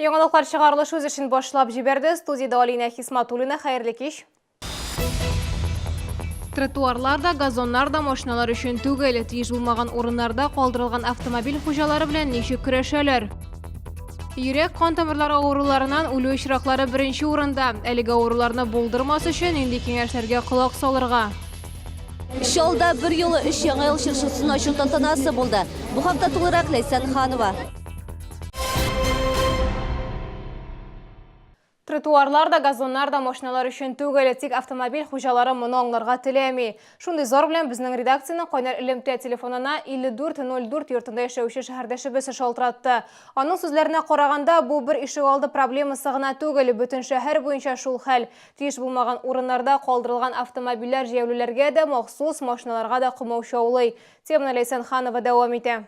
Яңалыклар чыгарылыш үз эшен башлап җибәрде. Студиядә Алинә Хисматуллина. Хәерле кич. Тротуарлар да, газоннар да машиналар өчен түгел. Тиеш булмаган урыннарда калдырылган автомобиль хуҗалары белән ничек көрәшәләр? Йөрәк кан тамырлары авыруларыннан үлү очраклары беренче урында. Әлеге авыруларны булдырмас өчен нинди киңәшләргә колак салырга? Чаллыда бер юлы өч яңа ел чыршысын ачу тантанасы булды. Бу хакта тулырак Ләйсән Ханова. Тротуарлар да, газоннар да машиналар өчен түгел, тик автомобиль хуҗалары моны аңларга теләми. Шундый зар белән безнең редакциянең кайнар элемтә телефонына 5404 йортында яшәүче шәһәрдәшебез шалтыратты. Аның сүзләренә караганда, бу бер ишегалды проблемасы гына түгел, бөтен шәһәр буенча шул хәл. Тиеш булмаган урыннарда калдырылган автомобильләр җәяүлеләргә дә, махсус машиналарга да комаучаулый. Теманы Ләйсән Ханова дәвам итә.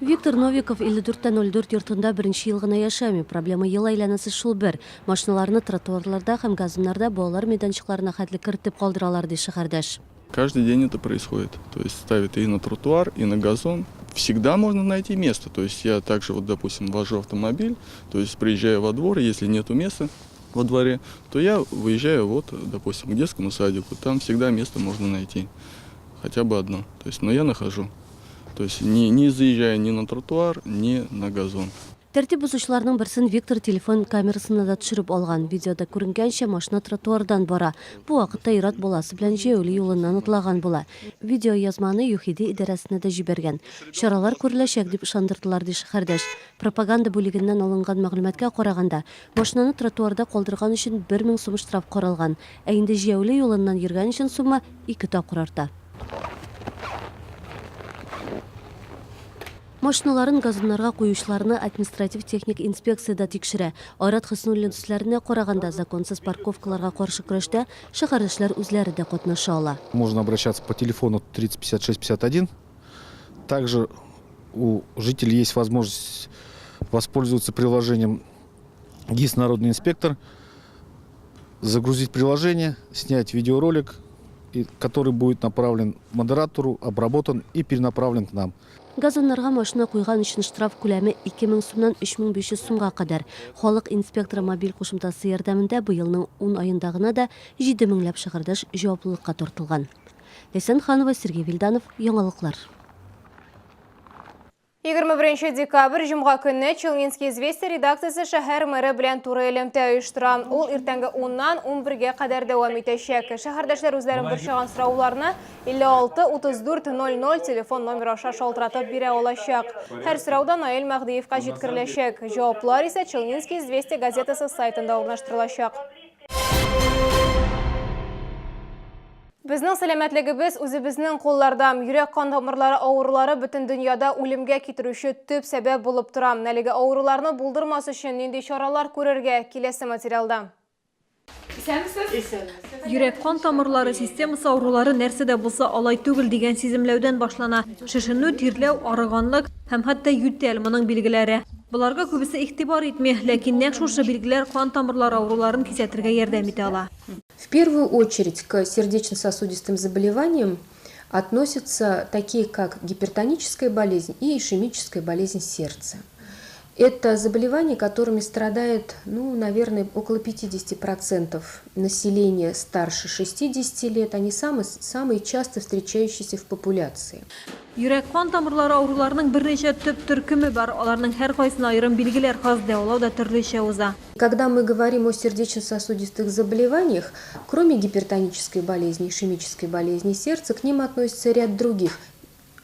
Виктор Новиков 54,04 йортында беренче ел гына яшәми. Проблема ел әйләнәсе шул бер. Машиналарны тротуарларда һәм газоннарда балалар мәйданчыкларына хәтле кертеп калдыралар, ди шәһәрдәш. Каждый день это происходит. То есть ставят и на тротуар, и на газон. Всегда можно найти место. То есть я также, вот, допустим, вожу автомобиль, то есть приезжаю во двор, если нету места во дворе, то я выезжаю, вот, допустим, к детскому садику. Там всегда место можно найти. Хотя бы одно. То есть, но я нахожу. То есть не заезжая ни на тротуар, ни на газон. Тәртип бозучыларның берсен Виктор телефон камерасына да төшереп алган. Видеода күренгәнчә, машина тротуардан бара. Бу вакытта ир-ат баласы белән җәяүле юлыннан атлаган була. Видеоязманы ЮХИДИ идарәсенә дә җибәргән. Чаралар күреләчәк, дип ышандырдылар, ди шәһәрдәш. Пропаганда бүлегеннән алынган мәгълүматка караганда, машинаны тротуарда калдырган өчен 1000 сум штраф каралган. Ә инде җәяүле юлыннан йөргән өчен сумма ике тапкыр арта. Машиналарын газоннарга куючыларны административ-техник инспекция дә тикшерә. Айрат Хөснуллин сүзләренә караганда, законсыз парковкаларга каршы көрәштә шәһәрдәшләр үзләре дә катнаша ала. Можно обращаться по телефону 30 56 51. Также у жителей есть возможность воспользоваться приложением ГИС «Народный инспектор», загрузить приложение, снять видеоролик, который будет направлен модератору, обработан и перенаправлен к нам. Газоннарга машина куйган өчен штраф күләме 2000 сумнан 3500 сумга кадәр. Халык инспекторы мобиль кушымтасы ярдәмендә быелның 10 аенда гына да 7 меңләп шәһәрдәш җаваплылыкка тартылган. Ләйсән Ханова, Сергей Вильданов, Яңалыклар. 21 декабрь җомга көнне Челнинские известия редакциясе шәһәр мэры белән туры элемтә оештыра. Ул иртәнге 10-нан 11-гә кадәр дәвам итәчәк. Шәһәрдәшләр үзләрен борчыган сорауларны 56 34 00 телефон номеры аша шалтыратып бирә алачак. Һәр сорау да Наил Мәһдиевка җиткереләчәк. Җаваплар исә Челнинские известия газетасы сайтында урнаштырылачак. Безнең сәламәтлегебез үзебезнең кулларда. Йөрәк-кан тамырлары авырулары бөтен дөньяда үлемгә китерүче төп сәбәп булып тора. Әлеге авыруларны булдырмас өчен нинди чаралар күрергә, киләсе материалда. Исәнмесез. Исәнмесез. Йөрәк-кан тамырлары системасы авырулары нәрсә дә булса алай түгел дигән сиземләүдән башлана. Шешенү, тирләү, арыганлык һәм хәтта ютәл, моның билгеләре. Боларга күбесе игътибар итми, ләкин нәкъ шушы билгеләр кан тамырлары авыруларын кисәтергә ярдәм итә ала. В первую очередь к сердечно-сосудистым заболеваниям относятся такие, как гипертоническая болезнь и ишемическая болезнь сердца. Это заболевания, которыми страдает, ну, наверное, около 50% населения старше 60 лет. Они самые, самые часто встречающиеся в популяции. Йөрәк-кан тамырлары авыруларының берничә төп төркеме бар. Аларның һәркайсына аерым билгеләр хас, дәвалау да төрлечә уза. Когда мы говорим о сердечно-сосудистых заболеваниях, кроме гипертонической болезни, ишемической болезни сердца, к ним относится ряд других,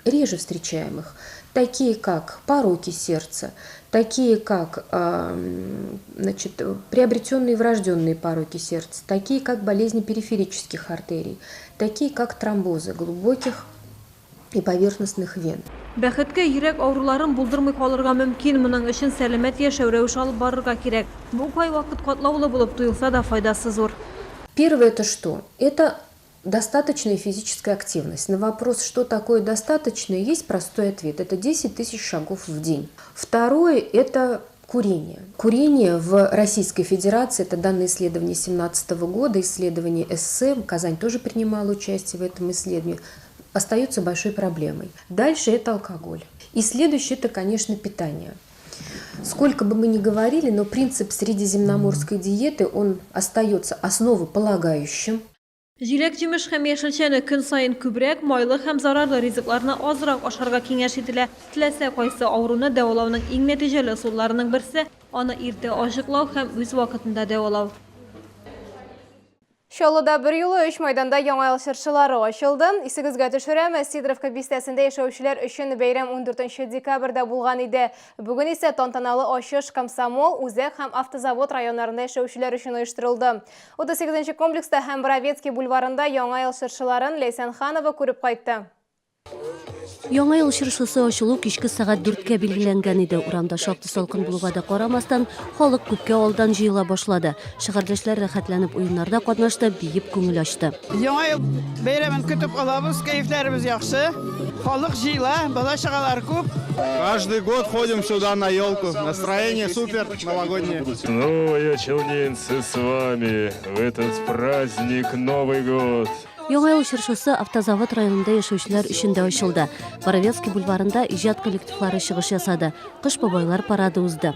реже встречаемых, такие как пороки сердца, такие как значит, приобретенные врожденные пороки сердца, такие как болезни периферических артерий, такие как тромбозы глубоких и поверхностных вен. Бәхеткә, йөрәк авыруларын булдырмый калырга мөмкин. Моның өчен сәламәт яшәү рәвеше алып барырга кирәк. Бу кайвакыт катлаулы булып тоелса да, файдасы зур. Первое это что? Это достаточная физическая активность. На вопрос, что такое достаточное, есть простой ответ. Это 10 тысяч шагов в день. Второе – это курение. Курение в Российской Федерации, это данные исследования 2017 года, исследование ССМ, Казань тоже принимала участие в этом исследовании, остается большой проблемой. Дальше это алкоголь. И следующее это, конечно, питание. Сколько бы мы ни говорили, но принцип средиземноморской диеты, он остается основополагающим. Җиләк-җимеш һәм яшелчәне көн саен күбрәк, майлы һәм зарарлы ризыкларны азрак ашарга киңәш ителә. Теләсә кайсы авыруны дәвалауның иң нәтиҗәле ысулларының берсе, аны иртә ачыклау һәм үз вакытында дәвалау. Чаллыда берьюлы өч майданда Яңа ел чыршылары ачылды. Исегезгә төшерәм, Сидоровка бистәсендә яшәүчеләр өчен бәйрәм 14 декабрьдә булган иде. Бүген исә тантаналы ачыш Комсомол, Үзәк һәм Автозавод районнарында яшәүчеләр өчен оештырылды. 38 нче комплекста һәм Боровецкий бульварында Яңа ел чыршыларын Ләйсән Ханова күреп кайтты. Яңа ел чыршысы ачылу кичке сәгать дүрткә билгеләнгән иде. Урамда шактый салкын булуга да карамастан, халык күпкә алдан җыела башлады. Шәһәрдәшләр рәхәтләнеп уеннарда катнашты, биеп күңел ачты. Яңа ел бәйрәмен көтеп алабыз, кәефләребез яхшы. Халык җыела, бала-чагалар күп. Каждый год ходим сюда на елку. Настроение супер новогоднее. Снова я, челнинцы, с вами в этот праздник Новый год. Яңа ел чыршысы Автозавод районында яшәүчеләр өчен дә ачылды. Боровецкий бульварында иҗат коллективлары чыгыш ясады, Кыш бабайлар парады узды.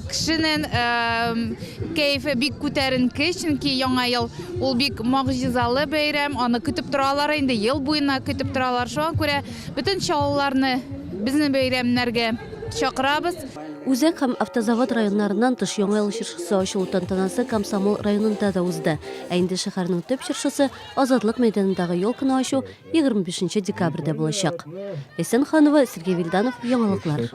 Кешенең кәефе бик күтәренке, чөнки Яңа ел ул бик могҗизалы бәйрәм, аны көтеп торалар инде, ел буена көтеп торалар. Шуңа күрә бөтен чаллыларны безнең бәйрәмнәргә чакырабыз. Үзәк һәм Автозавод районнарыннан тыш Яңа ел чыршысы ачылу тантанасы Комсомол районында да узды. Ә инде шәһәрнең төп чыршысы, Азатлык мәйданындагы елканы ачу 25 нче декабрьдә булачак. Ләйсән Ханова, Сергей Вильданов, Яңалыклар.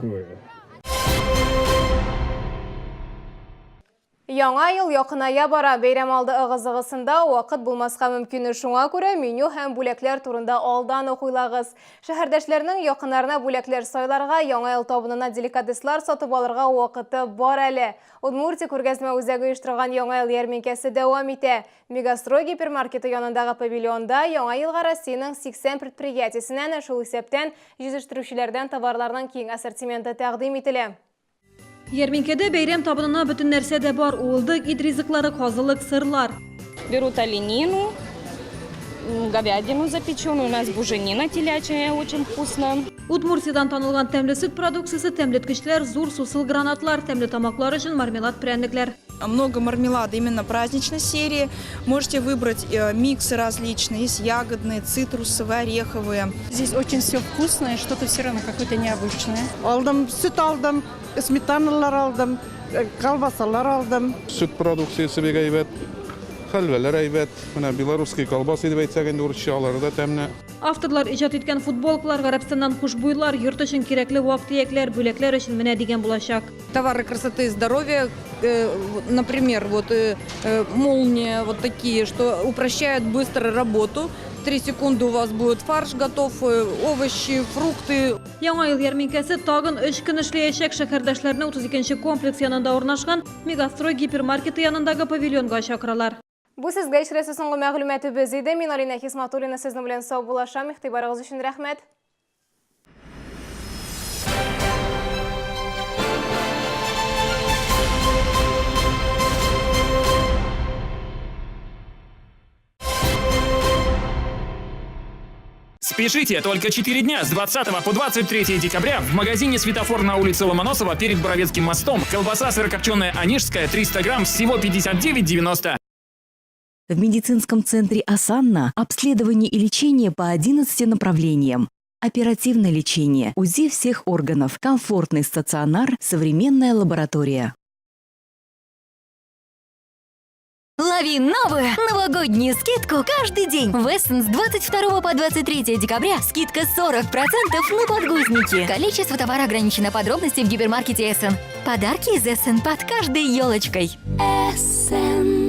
Яңа ел якыная бара. Бәйрәм алды ыгы-зыгысында вакыт булмаска мөмкин. Шуңа күрә меню һәм бүләкләр турында алдан ук уйлагыз. Шәһәрдәшләрнең якыннарына бүләкләр сайларга, Яңа ел табынына деликатеслар сатып алырга вакыты бар әле. Удмуртия күргәзмә үзәге оештырган Яңа ел ярминкәсе дәвам итә. Мегастрой гипермаркеты янындагы павильонда Яңа елга Россиянең 80 предприятиесеннән, шул исәптән, җитештерүчеләрдән товарларның киң ассортименты тәкъдим ителә. Ярминкәдә бәйрәм табынына бөтен нәрсә дә бар, уылдык, ит ризыклары, казылык, сырлар. Берут оленину, говядину запеченую, у нас буженина телячья очень вкусная. Удмуртиядән танылган тәмле сөт продукциясе, тәмлеткечләр, зур сусыл гранатлар, тәмле тамаклар өчен мармелад прәннекләр. Много мармелада именно праздничной серии. Можете выбрать э, миксы различные, есть ягодные, цитрусовые, ореховые. Здесь очень все вкусное, что-то все равно какое-то необычное. Алдым, сөт алдым, сметаналар алдым, э, колбасалар алдым. Сөт продукциясе бик әйбәт, хәлвәләр әйбәт. Менә белорусский колбасы дип әйтсәк инде урысча, алары да тәмле. Авторлар иҗат иткән футболкалар, Гарәбстаннан хушбуйлар, йорт өчен кирәкле вак-төякләр, бүләкләр өчен менә дигән булачак. Товары красоты и здоровья, э, например, вот э, э, молния, вот такие, что упрощают быстро работу. Три секунды у вас будет фарш готов, овощи, фрукты. Яңа ел ярминкәсе тагын өч көн эшләячәк. Шәһәрдәшләрне 32 нче комплекс янында урнашкан Мегастрой гипермаркеты янындагы павильонга чакыралар. Бу сезгә ишетеләсе соңгы мәгълүматыбыз иде. Мин Алинә Хисматуллина сезнең белән саубуллашам. Игътибарыгыз өчен рәхмәт. Спешите, только 4 дня с 20 по 23 декабря в магазине «Светофор» на улице Ломоносова перед Боровецким мостом. Колбаса сырокопченая «Онежская» 300 грамм, всего 59,90. В медицинском центре «Асанна» обследование и лечение по 11 направлениям. Оперативное лечение, УЗИ всех органов, комфортный стационар, современная лаборатория. Лови новую новогоднюю скидку каждый день. В Эссен с 22 по 23 декабря скидка 40% на подгузники. Количество товара ограничено. Подробности в гипермаркете Эссен. Подарки из Эссен под каждой елочкой. Эссен.